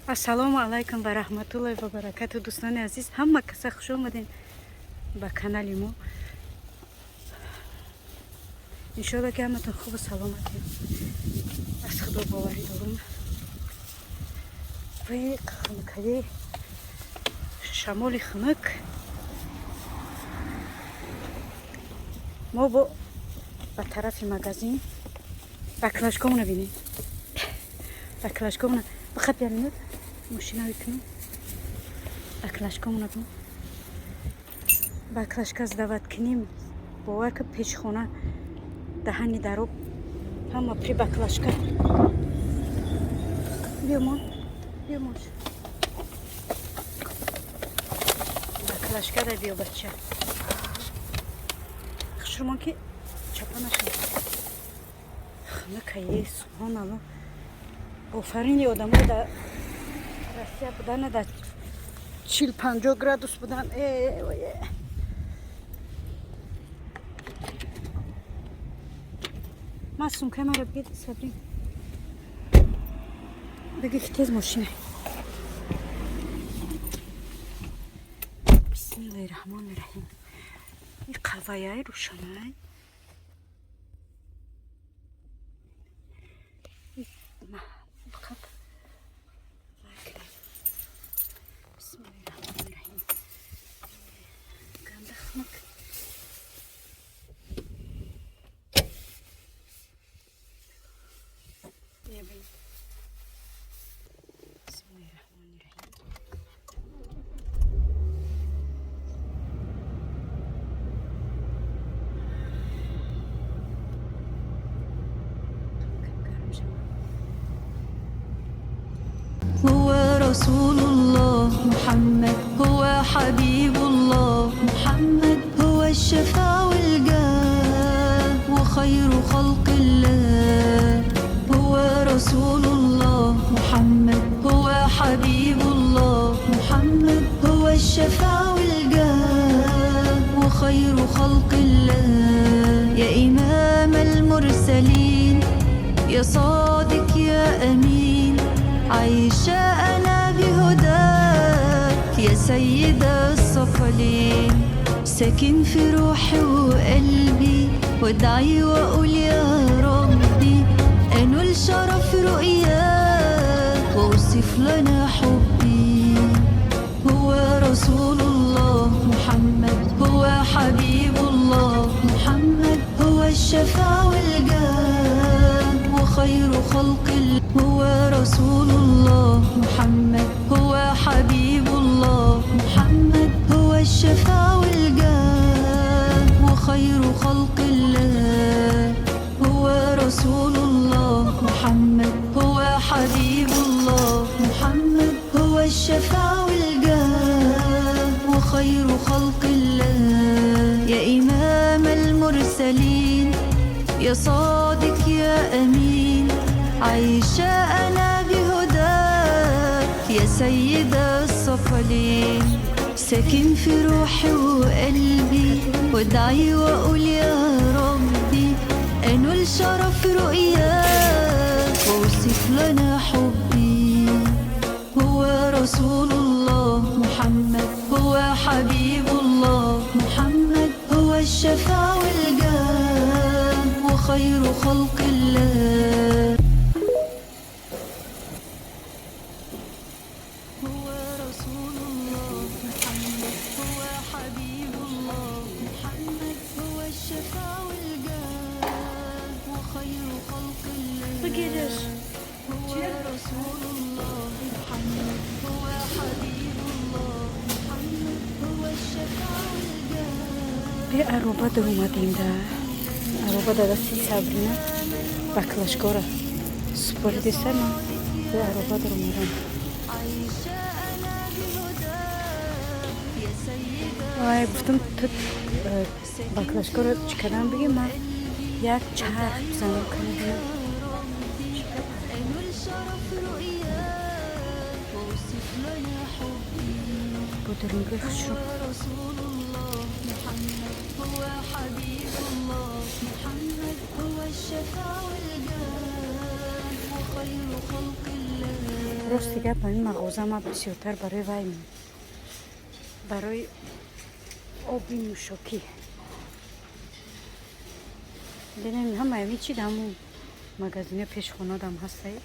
Ассалому алайкум ва раҳматуллоҳи ва баракату, дӯстони азиз, ҳама каса хуш омадем ба канали мо. Иншоалло, ки ҳаматон хубу саломатем. Аз Худо боварӣ дорум. Вай, хунукаи, шамоли хунук. Мо бо ба тарафи магазин баклажкомона бинем. Баклажкомона бихаб, як минут мошина викунам. Баклажкомона бин. Баклажка сдавать кунем. Бовар ки, пешхона даҳани дароб ҳама при баклажка. Биёмон, биёмон. Баклажка да биё, бача. Хушрумон ки чапа нашав. Хунукае, субҳоналло. Офарини одамо дар Россия будана, дар 40-50 градус будан. Э, ой, э. Ма сумкаи маро бигир, Сабрин. Бигир, ки тез мошина. Бисмиллаҳи раҳмони раҳим. И қаваяй рӯшанай. Фақат бисмиллаҳи раҳмони раҳим. Ганда хунук. Бин. Бисмиллаҳи раҳмони раҳим. Гарм шавад. هو رسول الله محمد، هو حبيب الله محمد، هو الشفاع والجاه وخير خلق الله. هو رسول الله محمد، هو حبيب الله محمد، هو الشفاع والجاه وخير خلق الله. يا إمام المرسلين، يا صادق يا أمين، عايشة أنا بهداك يا سيد الثقلين. ساكن في روحي وقلبي، وادعي وأقول يا ربي أنول شرف رؤياك وأوصف لنا حبي. هو رسول الله محمد، هو حبيب الله محمد، هو الشفاع والجاه وخير خلق الله. هو رسول الله محمد، هو حبيب الله محمد، هو الشفاع والجاه وخير خلق الله. هو رسول الله محمد، هو حبيب الله محمد، هو الشفاع والجاه وخير خلق الله. يا إمام المرسلين، يا صادق يا أمين، عايشة أنا بهداك يا سيد الثقلين. ساكن في روحي وقلبي، وادعي وأقول يا ربي أنول شرف رؤياك وأوصف لنا حبي. هو رسول الله محمد، هو حبيب الله محمد، هو الشفاع والجاه وخير خلق الله. هو رسول الله محمد، هو حبيب الله محمد، هو الشفاع والجاه وخير خلق الله. Бигираш. هو رسول الله محمد، هو حبيب الله محمد، هو الشفاع والجاه. Бе ароба даромадем, да ароба да дасти Сабрина баклажкора супоридеса, ман бе ароба даромадам. عايشة أنا بهداك يا سيد. Ай, гуфтам, ту баклажкора чӣ кардам, биги, ман як чарх бизанам, кана. أنول شرف رؤياك وأوصف لنا حبي. Бо дарунгои хушрӯ. هو رسول الله محمد، هو حبيب الله محمد، هو الشفاع والجاه وخير خلق الله. Рости гап, ҳамин мағоза ма бисёртар барои вай, барои оби нӯшокӣ. Бинем, ҳама ҳамин чи ҳамун магазино пешхонадам ҳастай.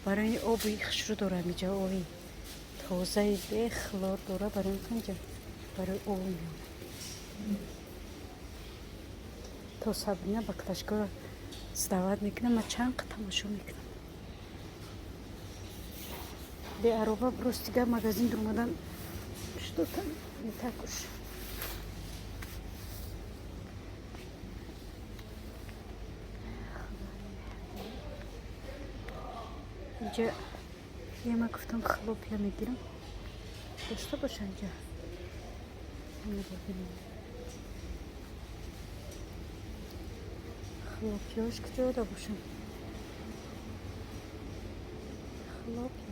Барои оби хушрӯ дора, ҳамиҷа оби тозаи бехлор дора, барои инҷа барои об меомад. То Сабрина баклажкаро сдавать мекунам, ма чанд қа тамошо мекунам. Беароба, рости гап, магазин дуромадан что-то не так уж. Инҷа ема гуфтам, хлопья мегирам, дошта боша инҷа. Бибинем, хлопья ш куҷода бошам, хлопья.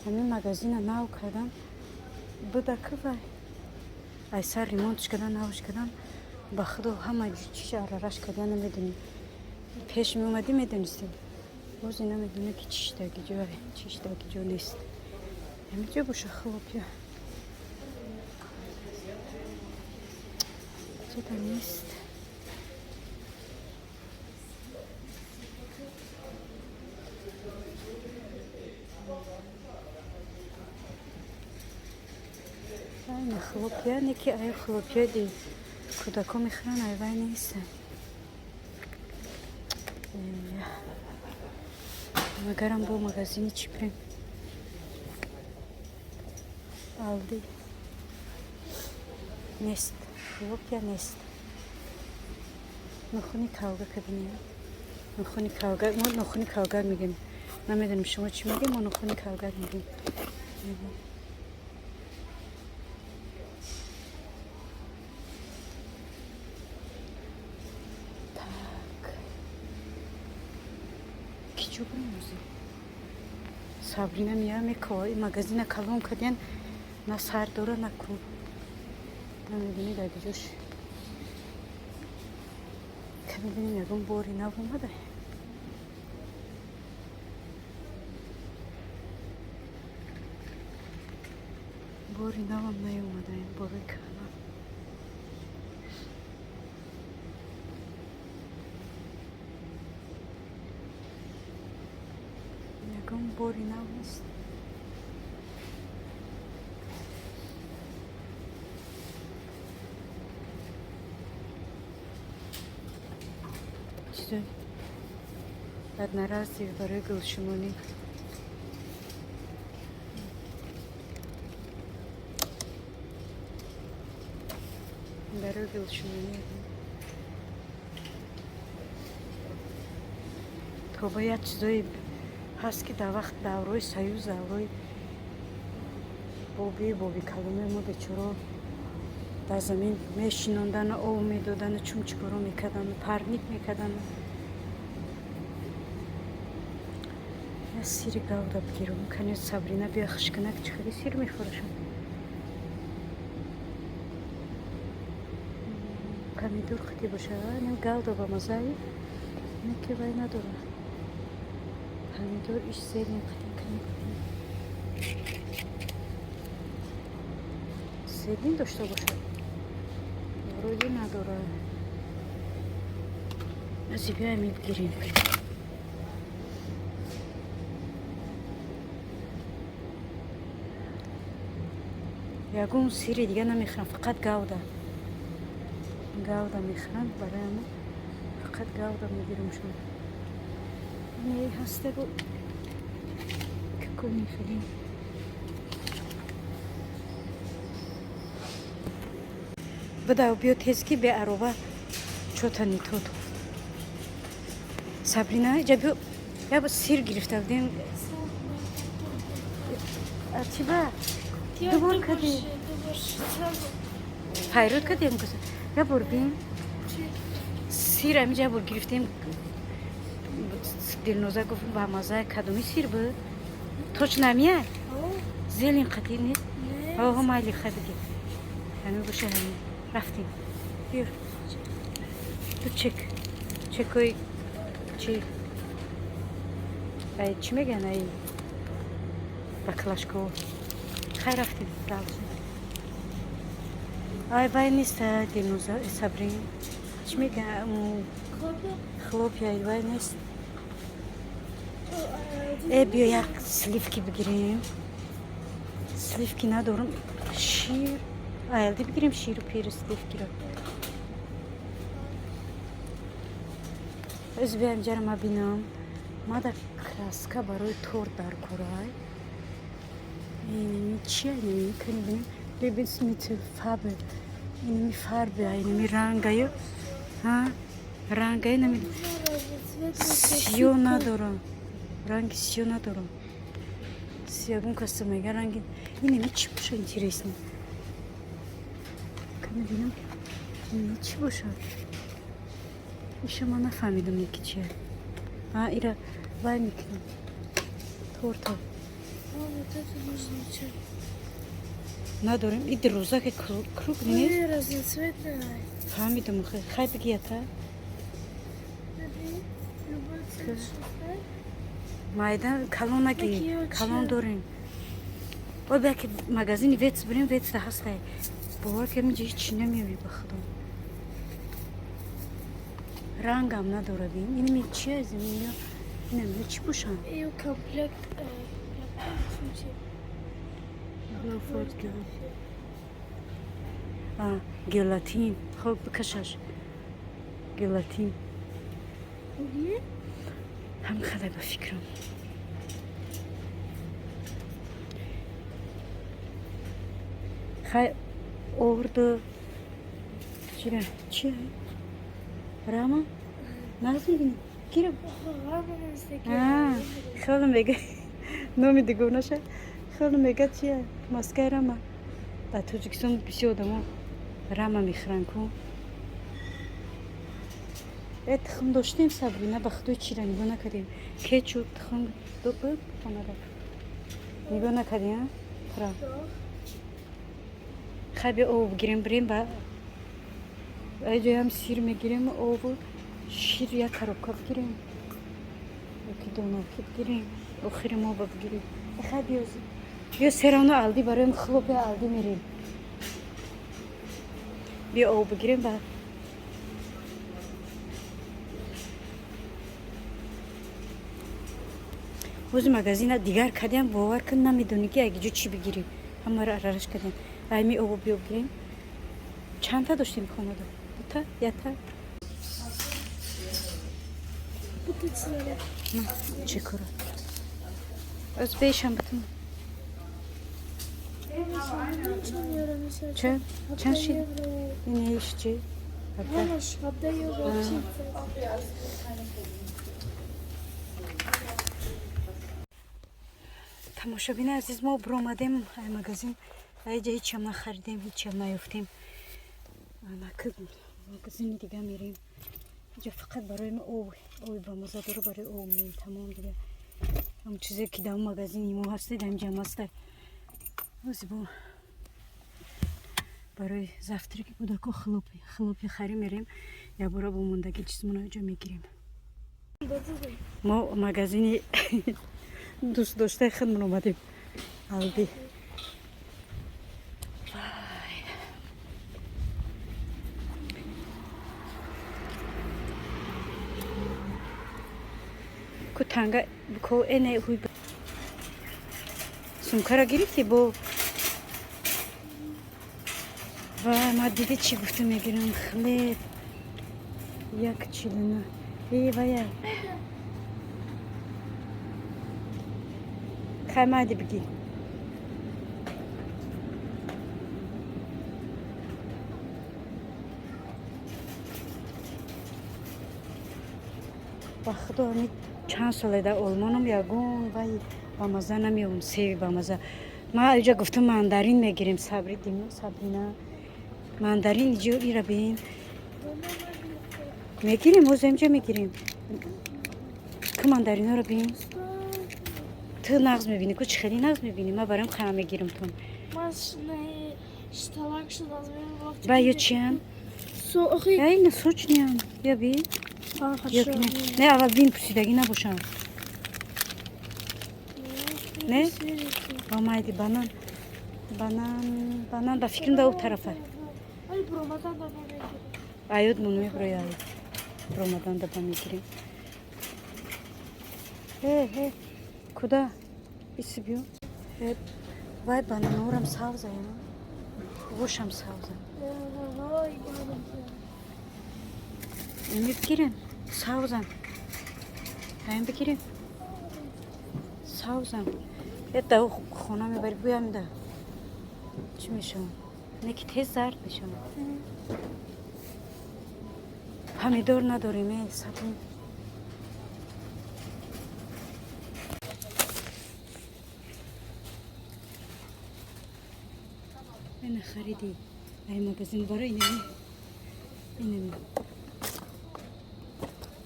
Ҳамин магазина нав кардам буда, ки вай айсар ремонт ш кардан, навш кардан. Ба худо, ҳама чиша арараш кардан, намедонем. Пеш меомадӣ, медонистем, бозе намедонем, ки чиш даги ҷо, чиш даги ҷо нест. Ҳаминҷо боша хлопья, чета нест. Айна хлопья не ки ай хлопья ди кӯдако мехӯранд, ай вай нестам. Магарам бо магазини чӣ бирем? Алди нест, хлопья нест. Нохуни калгака бинем, нохуни калгак. Мо нохуни калгак мегем, намедонем, шумо чӣ мегем. Мо нохуни калгак мегем. Так, киҷо бирем ози? Сабрина мея, мекова. Магазина калон кардиян, на сар дора, на кун, намедонӣ дар киҷош. Каме бинем, ягон бори нав омада. Бори навам наёмадаем, борои кана. Ягон бори нав нест. Чизои одноразовый барои гулшумонӣ. Барои гулшумонӣ то як чизое ҳаст, ки дар вақт даврои Союз, даврои боби калонои мо, бечоро, дар замин мешинондану об медодану чумчикоро мекардану парник мекардану. Я сири гавда бигирам. Кане, Сабрина бия, хушканак чӣ хели сир мефурӯшам. Помидор хати боша, гавда ба мазаи ки вай надора. Помидор иш зелень хати, кане зелень дошта бошад, вроде надора. Ази биёем, бигирем. Ягон сири дига намехӯрам, фақат гавда, гавда мехӯрам. Барои ҳамон фақат гавда мегирамшон. Не ҳастагу какой мехӯрем. Буда, биё тез, ки беароба чота не то. Сабрина, иҷа биё, я сир гирифта будем. Чиба дубор кардем, файрод кардем. Я бор бин, сир ҳамиҷа бор гирифтем. Дилноза гуфт, ба маззаи кадоми сир буд? Точно ҳамия зелень қатӣ нест? Оҳо, майли, хай, бигир, ҳамин боша, ҳамин. Рафтем, биёр ту чек, чекои чи. Ай чӣ мегӯян, ай баклажко. Хай, рафтем дальше. Ай, вай нест, Дилноза, Сабрин. Чӣ мегӯян? Хлопья вай нест. Э, биё, як сливки бигирем. Сливки надорам. Шир. Айлди бигирем, ширу пири сливкиро. Оз биям ҷара, ма бинам. Мада краска барои торт дар корай. Инами чи, инами кани бинем. Lebensmittel, Farbe. Инами Farbe, инами рангаю. Ҳа? Рангаю нами. Сиё надорам. Ранги сиё надорам. Сиягун каса мега ранги. Инами чӣ боша, интересно. Кани бинам. Инами чӣ боша? Иша ман нафаҳмидам, яки чия. А, ира вай мекунам. Торто. Надорем. И дирӯза ки круг нест. Фаҳмидам, хай бигията. Майда калон наги, калон дорем. Ой, бия ки магазини Вец бирем, Вецда ҳастай. Бовар ки ҳаминҷа ҳеҷ чӣ намеёбӣ, ба худо. Рангам надора, бин. Инами чи аз инам чӣ бошанд? Комплект. А, гелатин. Хоб, бикашаш. Гелатин. Ҳам хадай, ба фикрам. Хай, орду. Чира, чи? Рама? Нағз мебинӣ? Кира? Хеле мега. Номи дугонаша. Хеле мега чия? Маскаи Рама. Дар Тоҷикистон бисёр одамо Рама мехӯранд ку. Э, тухм доштем, Сабрина, ба худои, чира нигоҳ накардем. Кетчуп, тухм буд хонада. Нигоҳ накардем, а? Хӯра. Хай, биё, об бигирем, бирем ба ай ҷоям, сир мегирем, обу шир як коробка бигирем. Ёки доноки бигирем. Охири моба бигирем. Хай, биё. Биё, серано Алди бароем, хлопья Алди мерем. Биё, об бигирем ба. Бози магазина дигар кардем, бовар кун, намедонӣ ки агиҷо чӣ бигирӣ. Ҳамаро арараш кардем. Айми обу биё бигирем. Чандта доштем хонада? Дута? Якта? Чӣ кора? Аз бешам бутун. Чанд? Чанд шид? Ин чи? Ҳамаш 17 евро. Тамошобини азиз, мо биромадем ай магазин. Айҷа ҳечам нахаридем, ҳечам наёфтем. Магазини дига мерем. Инҷа фақат барои мо об, оби бамаза дора, барои об меем, тамом дига. Ҳам чизе ки дар магазини мо ҳаста, дар инҷам ҳаста. Ози бо барои завтраки кӯдако хлопья хари мерем. Якбора бо мондагӣ чизмона ҷо мегирем. Мо магазини дӯстдоштаи худмон омадем. Алди. Вай. Ку танга ко эне хуй сумкара гирифтӣ бо. Вай, ма диди чӣ гуфта мегирам? Хлеб 1,49. Э, вая. Хай, майди, бигӣ. Ба худо, ами чанд соле дар Олмоном, ягон вай ба маза намеёбам, севи ба маза. Ма иҷа гуфтам, мандарин мегирем, Сабри, Сабрина. Мандарин иҷо ира бин. Мегирем, ҳозир инҷа мегирем. Ку мандариноро бин. Ту нағз мебинӣ ку, чӣ хеле нағз мебинӣ. Ма барам хама мегирам тун. Ба ё чиян? Ай, на сочныян. Я би. Не, аввал бин, пусидагӣ набошанд. Не? Ба майди банан. Банан, банан ба фикрам да ӯ тарафа. Аёд мон меброи ай. Ромадан да ба мегирем. Э, э, куда? Иси биё. Э, вай бананорам савза, я. Гӯшам савза. Ин бигирем, савзам. Айн бигирем. Савзам. Это хона мебари буям да. Чӣ мешавам? Не ки тез зард мешавам. Помидор надорем, э, сабун. Ина хариди. Ай магазин барои инами. Инами.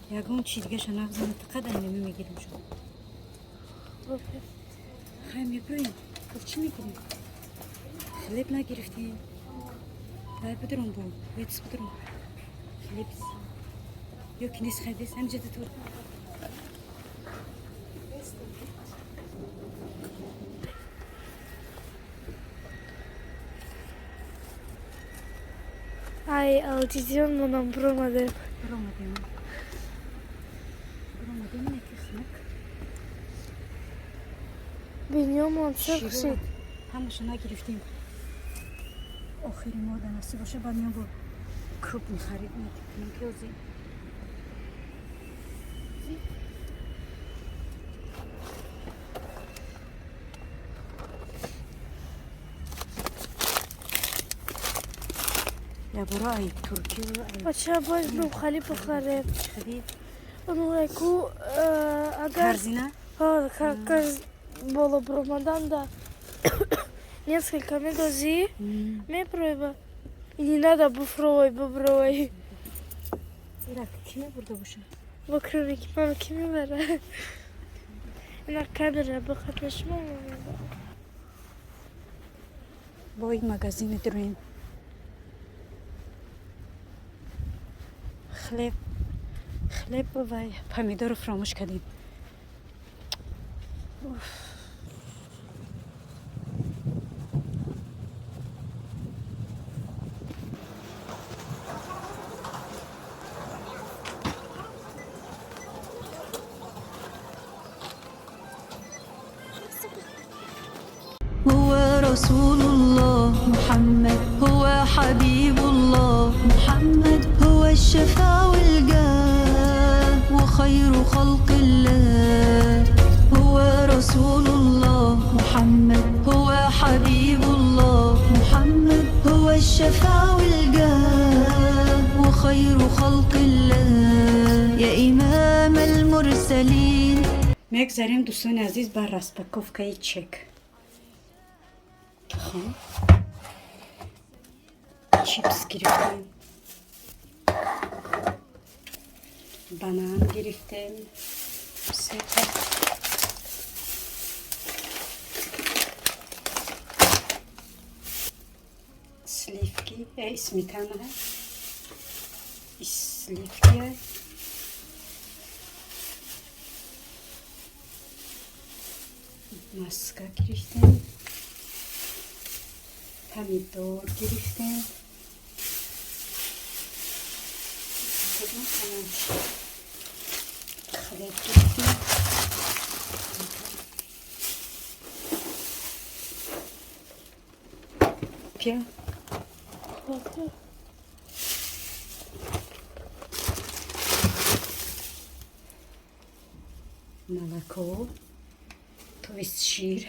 Ягон чи дигаша нағзана, фақат инами мегирем шо. Хай меброем. Гуфт чӣ мегирем? Хлеб нагирифтем. Вай бидурам бо. Ветс бидурам. Хлеб. Ё ки нест хай бес ҳамҷа тур. Ай, алтизион манам бромадем. Бромадем. Бромадем не ки хнак. Бинёмон сахт шид. Ҳамаша нагирифтем. Охири моҳ да насиб боша баъд меом бо крупный харид мекунем ки ози. Ябора ай Туркию ай Бача бояд нухали бихарем. хади Онуреку агар корзина ха боло бромадан да несколько медози меброеба. И не надо буфровой, бобровой. Ира ки мебурда боша? Бо кроме ман ки мебара? Ина камера бихар шумо мебара. Бо ин магазин медуроем. Хлеб, хлеб ва помидорро фаромӯш кардем. Уф. هو رسول الله محمد هو حبيب الله محمد هو الشفاء والجاه وخير خلق الله هو رسول الله محمد هو حبيب الله محمد هو الشفاء والجاه وخير خلق الله يا إمام المرسلين. Мегзарем, дӯстони азиз, ба распаковкаи чек. Тухм, чипс гирифтем, банан гирифтем, сета сливки, сметана, сливки, маска гирифтем, помидор гирифтем. Кудом тамом шуд. Хлеб гирифтем. Пия. Хватит. Молоко, то есть шир.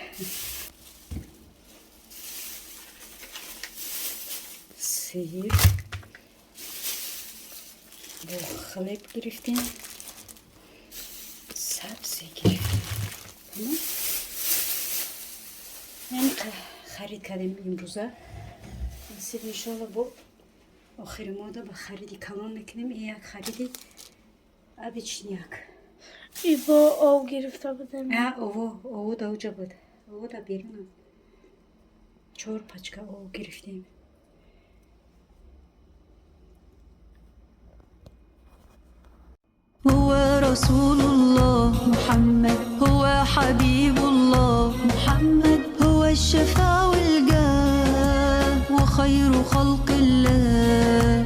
Сыр. Бо хлеб гирифтем. Сабзӣ гирифтем. Тамом. Яъне харид кардем имрӯза. Насиб иншолло бо охири моҳда ба хариди калон мекунем. И як хариди обычный як. И бо об гирифта будем. А, ово, ово да уҷа буд. Ово да берунам. Чор пачка ов гирифтем. هو رسول الله محمد هو حبيب الله، محمد هو الشفاع والجاه وخير خلق الله،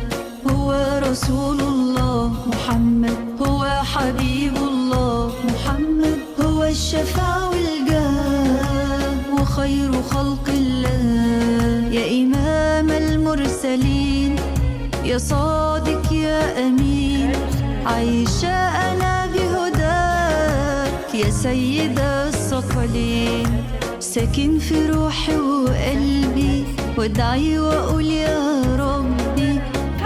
هو رسول الله، محمد هو حبيب الله، محمد هو الشفاع والجاه وخير خلق الله. يا إمام المرسلين، يا صادق يا أمين، عايشة أنا بهداك يا سيد الثقلين. ساكن في روحي وقلبي، وادعي وأقول يا ربي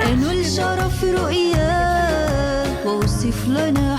أنول شرف رؤياه، واوصف لنا